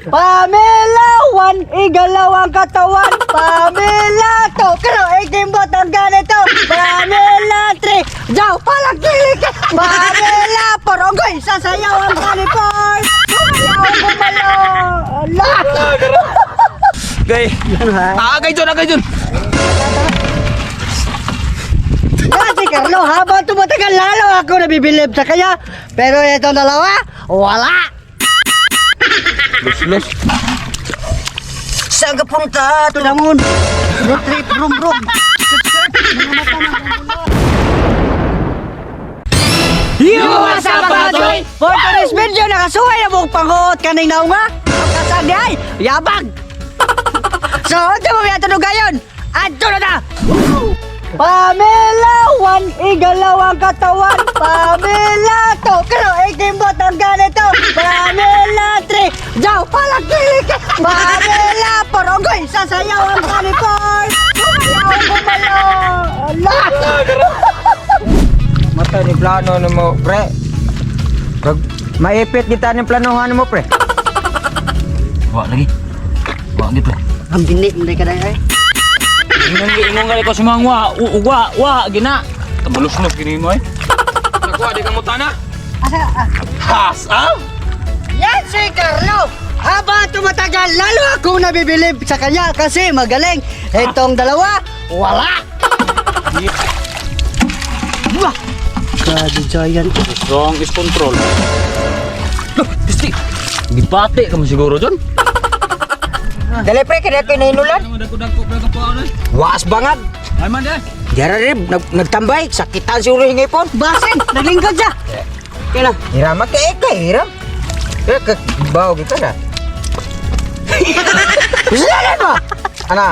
Pamela 1, igalaw ang katawan. Pamela 2, pero ikimbot ang ganito. Pamela 3, jaw palagkilik. Pamela 4, ogoy, sasayaw ang kanipor. Sumayaw, gumalaw. Ala! Gay. Ah, agay dyan, agay dyan. Yan si Carlo, habang tumatagal lalo ako nabibilib sa kanya. Pero itong dalawa, wala. Los, los. Saan ka punta? Tunamon. Road trip, rum rum. Yo, what's up, mga Joy? For today's video, nakasuway na buong panguot kaning naunga. Ang kasag di ay, yabag! So, unsa mo biya gayon? Adto na ta! Pamela 1, igalaw ang katawan. Pamela 2, pero ikimbot ang ganito. Pamela 3, jaw palagkilik. Pamela 4, ogoy, sasayaw ang kanipor. Sumayaw, gumalaw. Ala! Mata ni plano no mo, pre. Pag maipit kita ni planuhan mo, pre. Wa lagi. Wa gitu. Ang bini, hindi ka na eh. Ingon ingon gali ko sumang wa, wa, wa gina. Tabalus-lus gini mo eh. Nakuha di ka mo tana. Asa, ah. Has ah? Yan si Carlo! Habang tumatagal, lalo akong nabibilib sa kanya kasi magaling. Itong dalawa, wala! Wah! Grabe, giant. Strong is control. Loh, pisti. Gipati ka mo siguro dyan. Dali pre, kaya kayo nahinulan. Waas bangag. Ay man dai. Diara rin, nagtambay, sakitan siguro yung ipon. Basin! Naglingkod siya! Kaya na. Hirama kay ka, hiram. Eh, ka, baw kita na. Sila ba? Ana.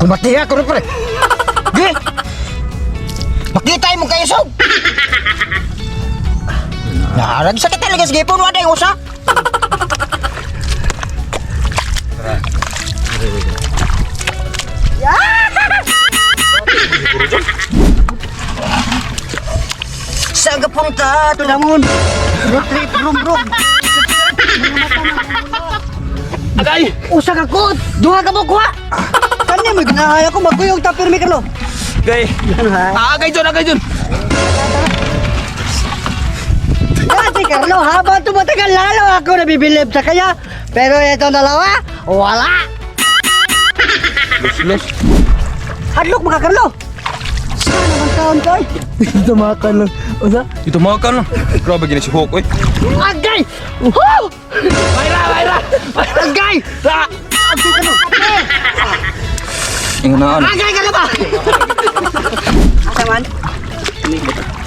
Kumatiha ko rin, pre. Di. Makita mo kayo sob. Narag sakit talaga sa gipon, wala yung usa. Saan ka punta? Tunamon! Road trip, rum rum! Agay. Usa ka kuot! Duha ka mo kuha! Kanya mo, ganahan ako magkuyog ta pirmi Carlo. Gay. Yan ha. Ah, agay dyan, agay dyan. Yan si Carlo, habang tumatagal lalo ako nabibilib sa kanya. Pero itong dalawa, wala! Los, los. Hadlok mga Carlo! Saan naman taon to? Ay? Tumakan lang. Usa? Ito mga kan. Grabe gini si Hulk oy. Agay! Woo! Bayra, bayra. Agay! Ra. Agay ka no! Ingon na ano. Agay ka na ba? Asa man?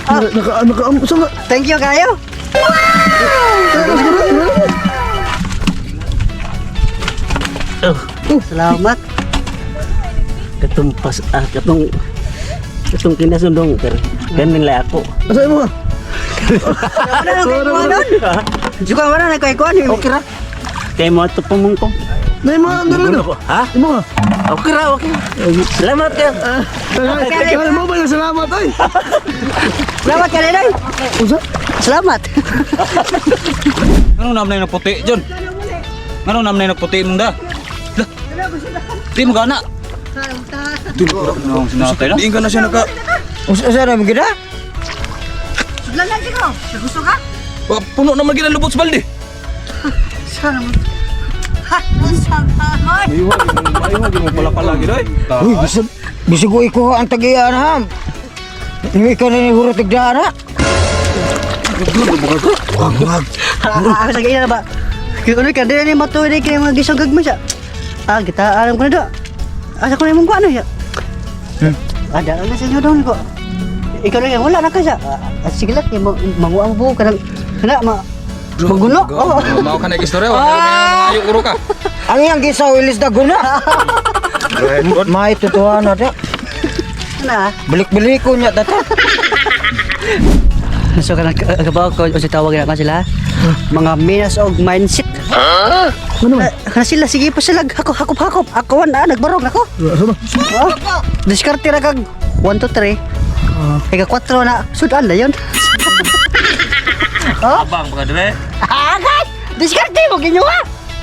Naka, naka, naka, nga? Thank you kayo. Salamat. Katong pas ah, katong katong kinasundong pero ganin lang ako. Asa mo ka? Wala na kay kuha nun. Juga wala na kay kuha nun. Okay ra. Kay mo ato pamong ko. Nay mo, ano lang Ako, ha? Mo ka? Okay ra, okay. Salamat kayo. Kaya mo ba na salamat ay? Salamat ka rin. Usa? Salamat. Anong namnay na puti dyan? Anong namnay na puti mong da? Lah. Di mo gana. Sinatay na. Diin ka na siya naka... Usa usa na mo gida? Sudlan lang ko. Gusto ka? Wa, puno naman gina lubot sa balde. Sana mo. Ha, sana. Ayuhag mo pala pala gid oy. Uy, bisag bisag ko ikuha ang tagian ha. Hindi ka na ni hurot tigdaan ha. Wag, wag. Ako sa gina ba? Kaya ano ka din ni matuod kay mga gisog mo siya. Ah, kita alam ko na do. Asa ko na imong kuha ano siya. Ada na sa inyo daw ko. Ikaw lang wala na ka siya. Ah, sige lang kay manguang buo ka nang kana ma magulo. Oh. Mao ka na istorya, wa ayo uro ka. Ang iyang gisaw ilis dagona. May tutuhan na da. Na. Balik-balik ko niya data. So kanang kabaw ko o sa tawag na ka sila. Mga minas og mindset. Ano man? Kana sila sige pa sila hakop hakop hakop. Ako na nagbarog nako. Asa ba? Oh, diskarte ra kag 1 2 3. Ika 4 na sudan na yun. Abang pa ka dire. Agay! Diskarte mo ginyo ha.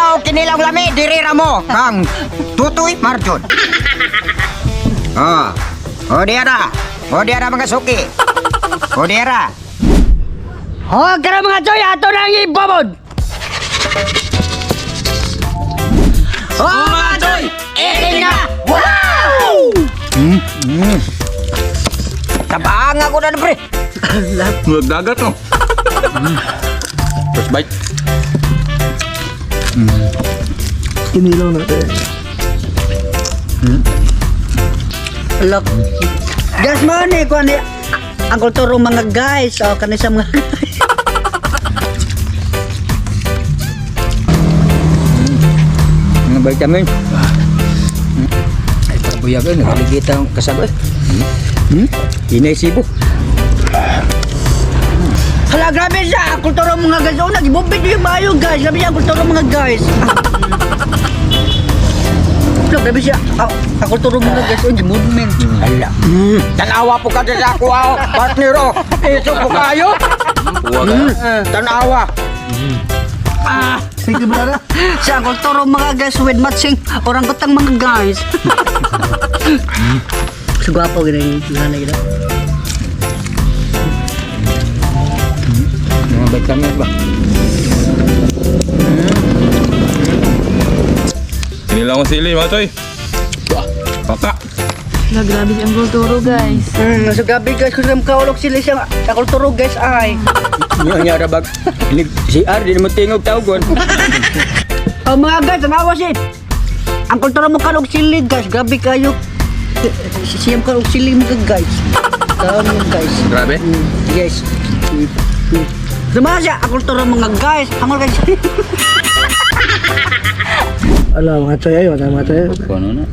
Kinilaw, kinilaw lami, diri ra mo. Kang Tutoy Marjon. Ah. O diara. O diara mga suki. O diara. Oh, karon mga choy, ato nang ibabod. Oh, mga choy! Eating na! Wow! Tabang ako na pre. Murag dagat no. First bite. Kinilaw na eh. Look. Gas mo ni kuan ni ang kulturo mga guys, oh kani sa mga guys. Mga vitamin. Ay, pabuyag eh. Nakaligita ang kasabay. Hinay sibo. Hala, grabe siya. Ang kulturo mga guys. Oh, nagibubid yung mayo guys. Grabe siya ang kulturo mga guys. Look, grabe siya. Ang kulturo mga guys. Oh, movement. Ala. Tanawa po ka sa ako, ah, partner oh. Iso po kayo. Kuha ka. Tanawa. Sige ba na? Siya ang kulturo mga guys with matching orangutang mga guys. So gwapo gini nanay gini. Mga vitamin ba? Kinilaw ang sili mga choy. Baka. Na grabe si Uncle Turo, guys. So gabi guys, kung saan kaulog sila siyang akong turog guys ay. Nya nya rabag. Si R di mo tingog tawgon. Oh, mga guys, tanawa si. Ang kultura mo kalog sili guys, grabe kayo. Siyam kalog sili mo guys. Tama mo guys. Grabe. Yes. Sumama siya, ang kultura mga guys. Ang guys. Ala, mga choy ayo, mga choy. Kuno na.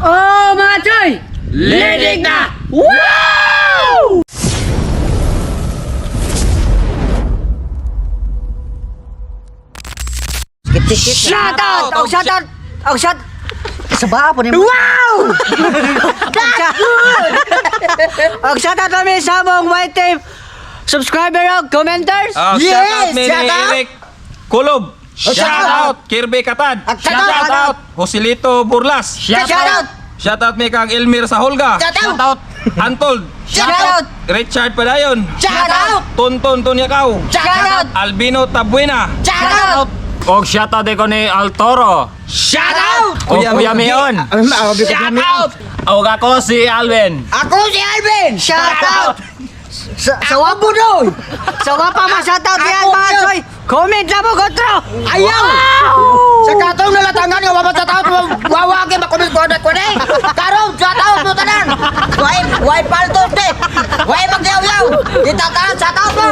Oh, mga choy! Lidig na! Shout out! Oh, shout out! Oh, shout! Sa baa po ni Wow! That's good! Og shout out kami sa among white tape subscriber og commenters. Ah, Yes, shout out ni shout out. Eric Kulob. Shout shout out Kirby Katad. At shout Shout out. out Joselito Burlas. Shout out. Shout out mi kang Elmir Saholga. Shout out. Antold. Shout out. Richard Padayon. Shout out. Tonton Tonyakaw. Shout out. Albino Tabuena. Shout out. Og shoutout ko ni Altoro. Shout out. Og Kuya Mion. Shout out. Og ako si Alvin. Ako si Alvin. Shout out! Sa wabo doon! Sa wapa ma shout out yan Ako mga yun. choy! Comment lang mo kontro! Ayaw! Sa katong nalatangan nga wapat sa tao, wawagi makumis ko na kunin. Karon, shout out mo tanan. Way, way paltos de. Way magyaw-yaw. Di tanan, shout out mo.